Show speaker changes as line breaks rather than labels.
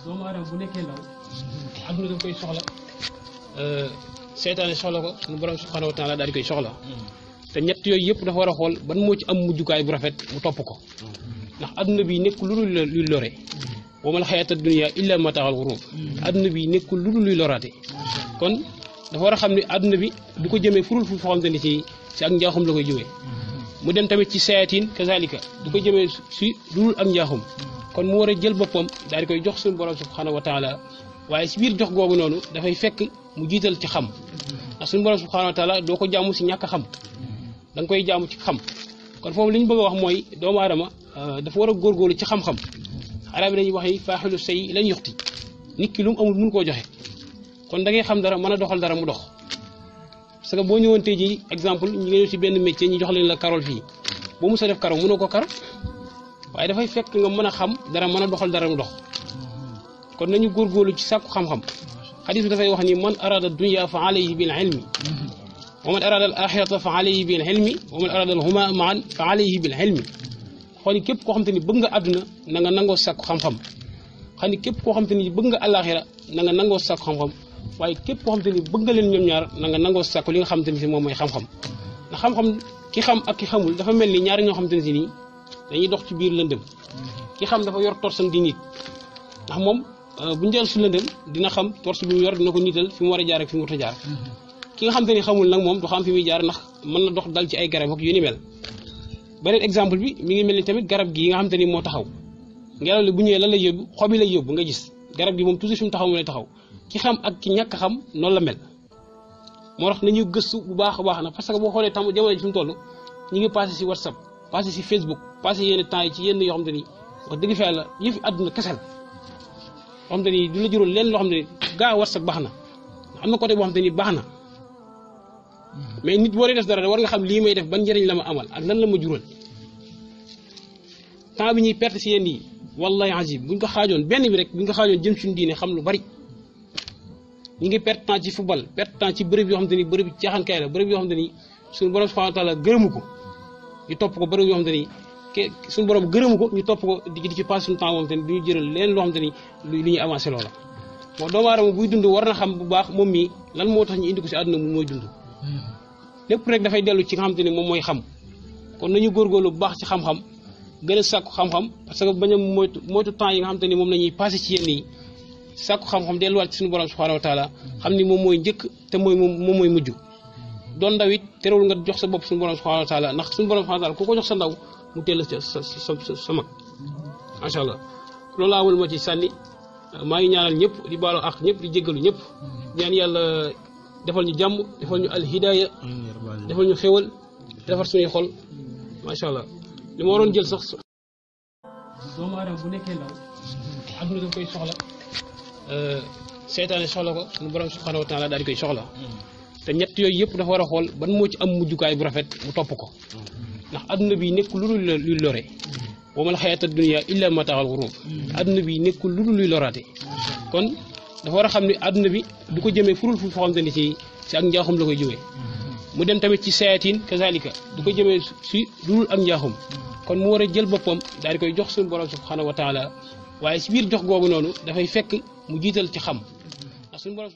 doomu aadama bu nekkee ndaw adduna daf koy soxla seytaane soxla ko suñu borom subhanahu wa taala daal di koy soxla te ñett yooyu yëpp dafa war a xool ban moo ci am mujjukaay bu rafet mu topp ko ndax adduna bi nekkul lu dul luy lore wa mal xayaata dunya illa mataaxal ghurur adduna bi nekkul lu dul luy loraate kon dafa war a xam ne adduna bi du ko jëmee furul fu foo xamante ni ci ak njaaxum la koy jógee mu dem tamit ci sayatin kazalika du ko jëmee si lu dul ak njaaxum kon mu war a jël boppam daal di koy jox suñu borom subhanahu wa taala waaye si biir jox googu noonu dafay fekk mu jiital ci xam ndax suñu borom subhanahu wa taala doo ko jaamu si ñàkk xam da nga koy jaamu ci xam kon foofu li ñu bëgg a wax mooy doomu aadama dafa war a góorgóorlu ci xam-xam arab yi dañuy wax ni faaxilu say lañ yoxti nit ki lu mu amul mun koo joxe kon da ngay xam dara mën a doxal dara mu dox parce que boo ñëwoon tey ji exemple ñu ngi ñëw ci benn métier ñu jox leen la karol fii boo mos a def karo mënoo ko karo waaye dafay fekk nga mën a xam dara mën a doxal dara mu dox kon nañu góorgóorlu ci sàkku xam-xam xadis bi dafay wax ni man arada dunya fa alayhi bil ilmi wa man arada al axirata fa alayhi bil ilmi wa man arada al huma maan fa alayhi bil ilmi xool ni képp koo xam te ni bëgg nga àdduna na nga nangoo sàkku xam-xam xam ni képp koo xam te ni bëgg nga àllaaxira na nga nangoo sàkku xam-xam waaye képp koo xam te ni bëgg nga leen ñoom ñaar na nga nangoo sàkku li nga xam te ni si moom mooy xam-xam ndax xam-xam ki xam ak ki xamul dafa mel ni ñaari ñoo xam te ni si nii dañuy dox ci biir lëndëm ki xam dafa yor torsam di nit ndax moom bu njël su lëndëm dina xam torse bi mu yor dina ko niital fi mu war a jaar ak fi mu war a jaar ki nga xam te ni xamul nag moom du xam fi muy jaar ndax mën na dox dal ci ay garab ak yu ni mel beneen exemple bi mi ngi mel ni tamit garab gi nga xam te ni moo taxaw ngelaw li bu ñëwee lan lay yóbbu xob yi lay yóbbu nga gis garab gi moom toujours fi mu taxaw mu lay taxaw ki xam ak ki ñàkk xam noonu la mel moo tax nañu gëstu bu baax a baax na parce que boo xoolee tam jamono ji fi mu toll ñu ngi passé si WhatsApp passé si Facebook passé yenn temps yi ci yenn yoo xam te ni wax dëgg fa yàlla yëfi àdduna kese la loo xam te ni du la jural leen loo xam te ni gaa WhatsApp baax na am na côté boo xam te ni baax na mais nit boo dee def dara war nga xam lii may def ban njëriñ la ma amal ak lan la ma jural temps bi ñuy perte si yenn yi wallahi azim buñ ko xaajoon benn bi rek buñ ko xaajoon jëm suñu diine xam lu bari ñu ngi perte temps ci football perte temps ci bërëb yoo xam te ni bërëb caaxaankaay la bërëb yoo xam te ni suñu borom subhanahu wa taala gërëmu ko ñu topp ko bërëb yoo xam te ni suñu borom gërëmu ko ñu topp ko di ci passe suñu temps moom te ni duñu jëral leen loo xam te ni lu ñuy avancé loola moo doomu aadama buy dund war na xam bu baax moom mii lan moo tax ñu indi ko si àdduna moom mooy dund lépp rek dafay dellu ci nga xam te ni moom mooy xam kon nañu góorgóorlu bu baax ci xam-xam gën a sàkku xam-xam parce que bañ a moytu temps yi nga xam te ni moom la ñuy passé ci yenn yi sàkku xam-xam delluwaat ci suñu borom subhanahu wa taala xam ni moom mooy njëkk te moom mooy mujj doon ndaw it terewul nga jox sa bopp suñu borom subhanahu wa taala ndax suñu borom subhanahu wa taala ku ko jox sa ndaw mu teel sa mag macha allah loolu laa amul moo ci sànni maa ngi ñaanal ñëpp di baalu ak ñëpp di jéggalu ñëpp ñaan yàlla defal ñu jàmm defal ñu alhidaaya defal ñu xéwal defar suñuy xol macha allah li ma waroon jël sax doomu aadama bu nekkee ndaw adduna daf koy soxla seytaane soxla ko suñu borom subhanahu wa taala daal di koy soxla te ñett yooyu yëpp dafa war a xool ban moo ci am mujjukaay bu rafet mu topp ko ndax adduna bi nekkul lu dul luy lore wa mal xayaata dunya illa mataaxal ghurur adduna bi nekkul lu dul luy loraate kon dafa war a xam ne adduna bi du ko jëmee furul fu foo xamante ni ci ak njaaxum la koy jógee mu dem tamit ci sayatin kazalika du ko jëmee si lu dul ak njaaxum kon mu war a jël boppam daal di koy jox suñu borom subhanahu wa taala waaye si biir jox googu noonu dafay fekk mu jiital ci xam ndax suñu borom